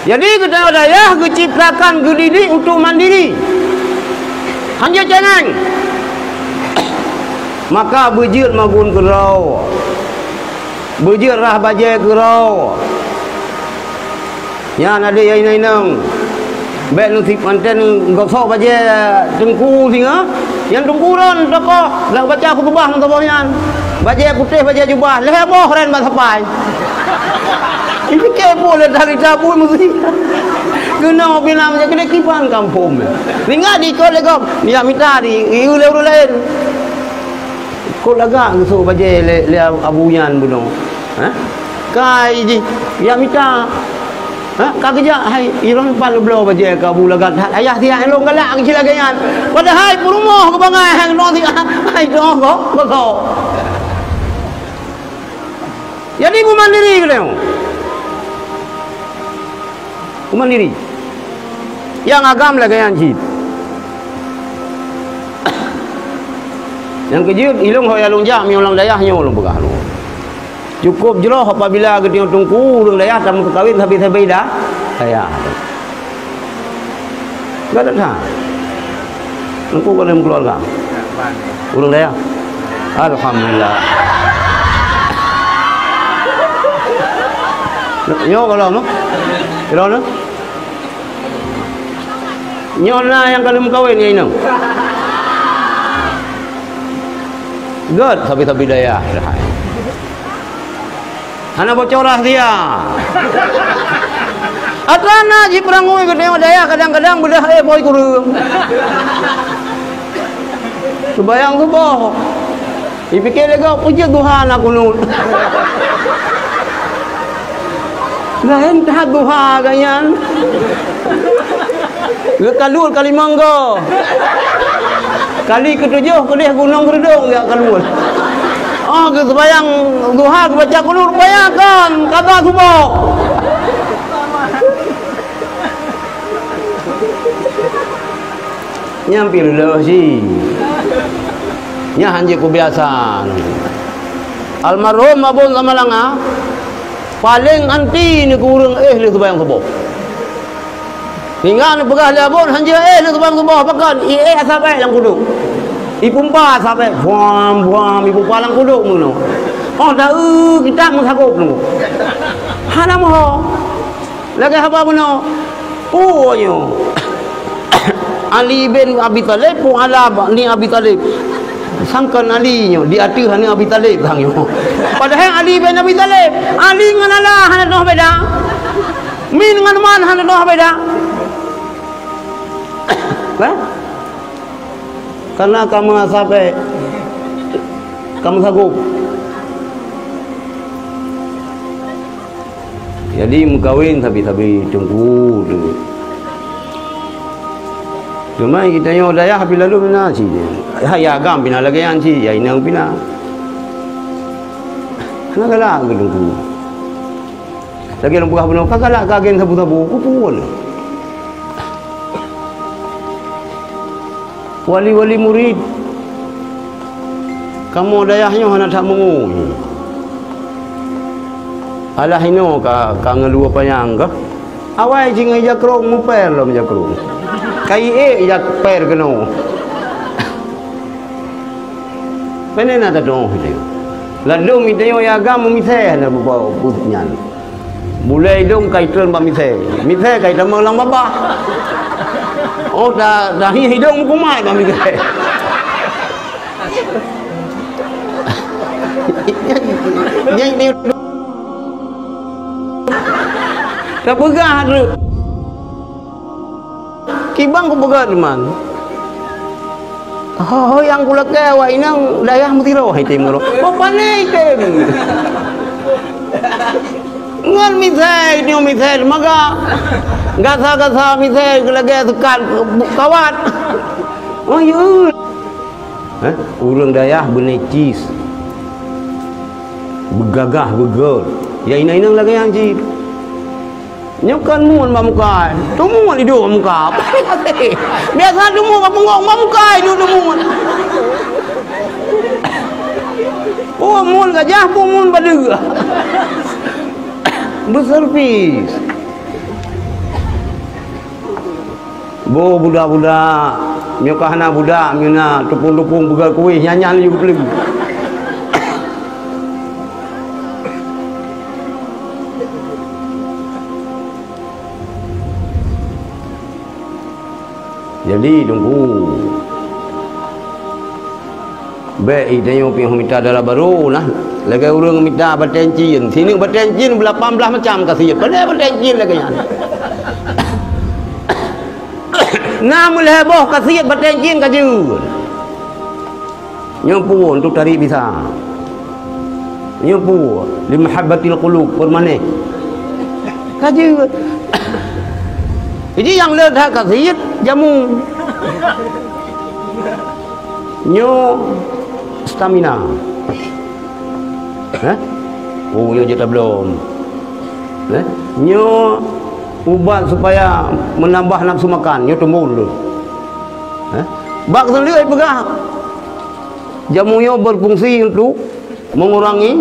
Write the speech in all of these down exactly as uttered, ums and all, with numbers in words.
Jadi, geutanyoe dayah geuciptakan, geudidik untuk mandiri. Hanjeuet cengeng. Maka beujeuet magun keudroe. Beujeuet rhah bajée keudroe. Nyan adoe nyang inong-inong. Bék neusiep manten gosok bajée teungku singoh. Nyan teungku ron tokoh, lam baca khutubah meusaboh nyan. Bajée putéh, bajée jubah, lhée boh ren bak sapai. Ipike pue lé tali tabui meusi. Keunoe pih na meujak keudeh kiban kampông. Tinggai di ikot lé gob, ya mita di, di ulée ureuëng laén. Kok lagak geusok bajée lé, lé abu nyan bunoe. Hah? Kai jih, ya mita. Ha, ka geujak, hai, iron pan bloe bajée keu abu lagak that. Ayah siat lôn galak keu lagée nyan. Padahai peurumoh keu bangai hai ngon siat, hai doh gob, gob. Jadi, meumandiri keunoe. Meumandiri. Nyang agam lagée nyan cit. Nyang keujeuet, ilong ho ya lôn jak, meunyoe lam dayah nyoe lôn peugah lôn. Cukup jroh apabila geutanyoe teungku ureuëng dayah ka meukawén sabe-sabe dah dayah. Gata that. Teungku ka lheueh meukeuluwarga. Ureuëng dayah. Alhamdulillah. Nyoe kalau noh. Kalau noh. Nyoe na nyang ka lheueh meukawen ngon inong. Gét sabe-sabe dayah. Hana bocor rahsia. Atra na jipeurangui geutanyoe dayah kadang-kadang beudah éh bôi kureueng. Seubayang suboh. Ipike lé gob, peue jeuet duha na kunut. Laén that duha geuh nyan. Geukalon ka limong goe. Kali keutujoh keudeh gunong Keureudong geukalon. Oh, geuseubayang duha geubaca kunut, bayangkan, ka ba suboh. Nyan pih reuloh cit. Nyan hanjeuet kubiasa. Almarhum Abon Samalanga paleng anti ngon ureueng éh lheueh seubayang suboh. Hingga neupeugah lé Abon hanjeuet éh lheueh seubayang suboh, pakon? Iék asabek lam kudok. Ipumpa asabek, buam, buam, ipumpa lam kudok meunoe. Oh, taeu kitab meusagop nunggu. Hana moho. Lagée haba bunoe, peue nyoe? Ali bin Abi Thalib, peue ala ni Abi Thalib? Sangkon Ali nyoe, di ateueh aneuk Abi Thalib sang nyoe. Padahai Ali bin Abi Thalib, Ali ngon ala hana teunoh beda. Min ngon man hana teunoh beda. Kan? Karena kamu asabek, kamu sanggup. Jadi meukawen sabe-sabe teungku tu. Cuma geutanyoe dayah pih lalu pih na cit. Ya, ya agam pih na lagée nyan cit, ya inong pih na. Hana galak keu teungku. Lagée lôn peugah bunoe, ka galak keu agen sabu-sabu, kupeue. Wali-wali murit, kamoe dayah nyoe hana that meungu. Alah inoe ka, ka ngeuluwa panyang kah? Awai jih ngon ija krong, muper lom ija krong. Ka iék ija per keunoe. Pane na tatoh itu. Ladom itu yo ya agam misai hana bupa nyan. Bulée idong ka itreun bak misée. Misée ka itamong lam babah. Oh, ta, tahi idong meukumat bak misée. Nyan ni. Tapeugah tu. Kibang kupeugah teuma. Ho, ho nyang kulakée awak inong dayah meusidroe hai tem uroe. Ho pane item. Ngon misai, nyoe misai teumaga. Gasa-gasa misai lagée seukat kawat. Oh, yeuh. Hah? Ureuëng dayah beunecis. Beugagah, beugét. Ya inong-inong lagée nyan cit. Nyoe kon muet bak muka, teumuet idong bak muka. Biasa teumuet bak punggong, bak muka idong teumuet. Peue muet gajah, peue muet badeue. Beuservis. Boh budak-budak, nyoe ka hana budak, nyoe na tupông-tupông peugöt kuéh, nyan-nyan laju geupeuleueh. Jadi, Teungku, bèk geutanyoe piôh mita dara barô nah. Lagèe ureueng mita batèe cin. Sineuk batèe cin lapan blaih macam ka siet. Padahai batèe cin lagèe nyan. Na meulhèe boh ka siet batèe cin ka jeuet. Nyoe peue untuk tarék bisa. Nyoe peue li mahabbatil qulub permanen. Ka jeuet. Jadi nyang le that ka siet jamu. Nyoe stamina. Hah? Oh, nyoe jeuet tablom. Hah? Nyoe ubat supaya menambah nafsu makan, nyoe tumbon tu. Hah? Bak seuleuek peugah, jamu nyoe berfungsi untuk mengurangi,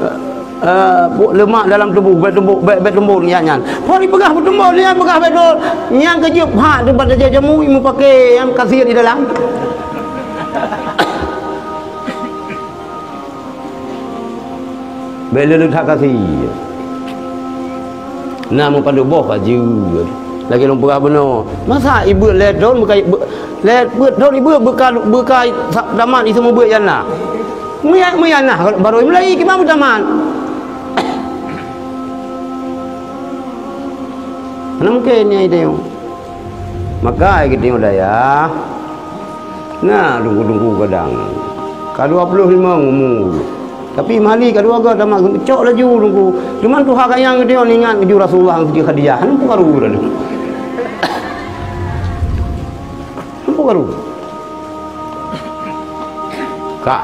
eh, eh, lemak dalam tubuh, bèk tumbon, bèk, bèk tumbon nyan, nyan. Pori peugah beutumbon, nyan peugah bèk tumbon. Nyan keujeuet phat dipat jamu mupake nyang ka siet di dalam. Bèk lé that ka siet. Na meupadub boh ka jeuet. Lagèe lôn peugah bunoe. Masa ibeuet lhèe thôn beuka, lhèe peuet thôn ibeuet beuka, beuka tamat iseumubeuet nyan na. Meuyan, meuyan na barô mulai kiban beutamat. Hana mungken nyan idéh. Maka geutanyoe dayah, na teungku-teungku kadang ka dua puluh lima umu, tapi meuhali ka dua go tamat, cok laju teungku. Cuman tuha kayang geutanyoe ingat laju Rasulullah ngon Siti Khadijah, hana peue karu laju. Hana peue karu. Ka.